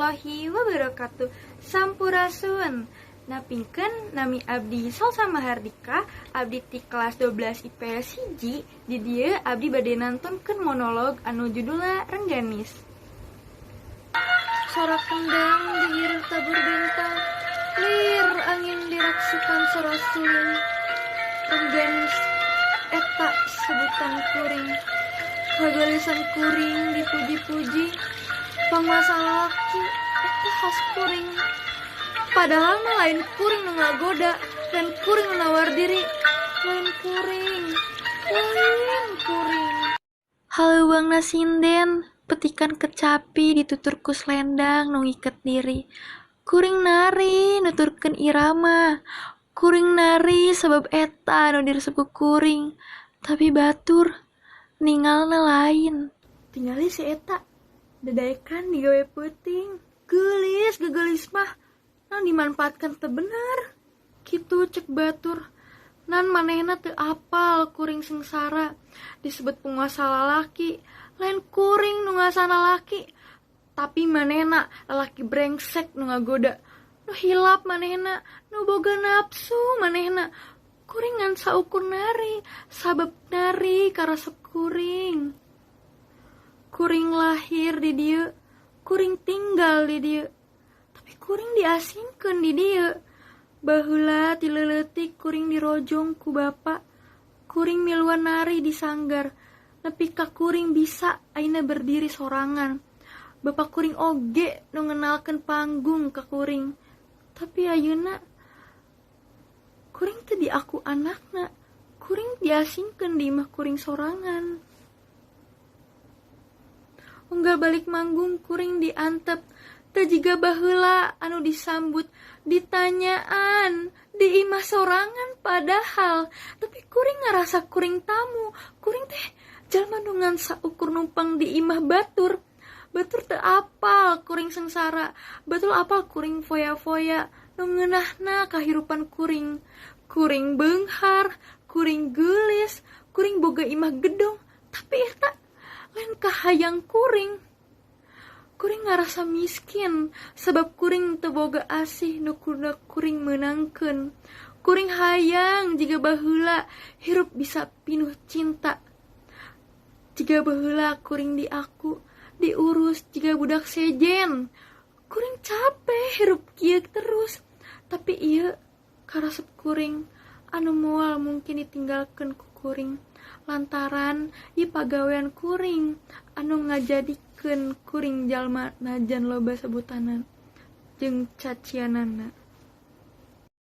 Warahmatullahi wabarakatuh. Sampurasun. Napingkeun nami abdi Salsa Mahardika, abdi ti kelas 12 IPS 1. Di dieu abdi bade nantonkeun monolog anu judulna Rengganis. Sora kendang diiring tabur bintang, lir angin diraksukan sora suling. Rengganis eta sebutan kuring. Kagalisan kuring dipuji-puji, panguasa lalaki eta khas kuring. Padahal mah lain kuring nu ngagoda dan kuring nu nawar diri, lain kuring, lain kuring. Haleuwangna sinden, petikan kecapi ditutur ku selendang nu ngiket diri. Kuring nari nuturkeun irama, kuring nari sabab eta nu diresep ku kuring. Tapi batur ningalna lain. Tingali si eta, dadaekan digawe peuting. Geulis gegeulis mah, nan dimanfaatkan teu bener. Kitu cek batur, nan manehna teu apal kuring sengsara. Disebut penguasa lalaki, lain kuring nu ngasana lalaki. Tapi manehna lalaki brengsek nu ngagoda. Nu hilap manehna, nu boga nafsu manehna. Kuring ngan saukur nari, sabab nari karesep kuring. Kuring lahir di dieu, kuring tinggal di dieu. Tapi kuring diasingkeun di dieu. Baheula ti leuleutik kuring dirojong ku bapa. Kuring miluan nari di sanggar, nepi ka kuring bisa ayeuna berdiri sorangan. Bapa kuring oge nu ngenalkeun panggung ka kuring. Tapi ayeuna kuring teu diaku anakna. Kuring diasingkeun di imah kuring sorangan. Unggal balik manggung kuring diantep. Teu jiga baheula anu disambut, ditanyaan, di imah sorangan padahal. Tapi kuring ngarasa kuring tamu. Kuring teh jalma nu ngan saukur numpang di imah batur. Batur teu apal kuring sengsara. Batur apal kuring foya-foya nu ngeunahna kahirupan kuring. Kuring beunghar, kuring geulis, kuring boga imah gedong. Tapi eta lain kahayang kuring. Kuring ngarasa miskin sebab kuring teu boga asih nu kudu kuring meunangkeun. Kuring hayang jiga baheula hirup bisa pinuh cinta. Jiga baheula kuring diaku, diurus jiga budak sejen. Kuring capek hirup kieu terus. Tapi ieu karesep kuring anu moal mungkin ditinggalkeun ku kuring. Lantaran ieu pagawean kuring anu ngajadikeun kuring jalma najan loba sebutanan jeung cacianana.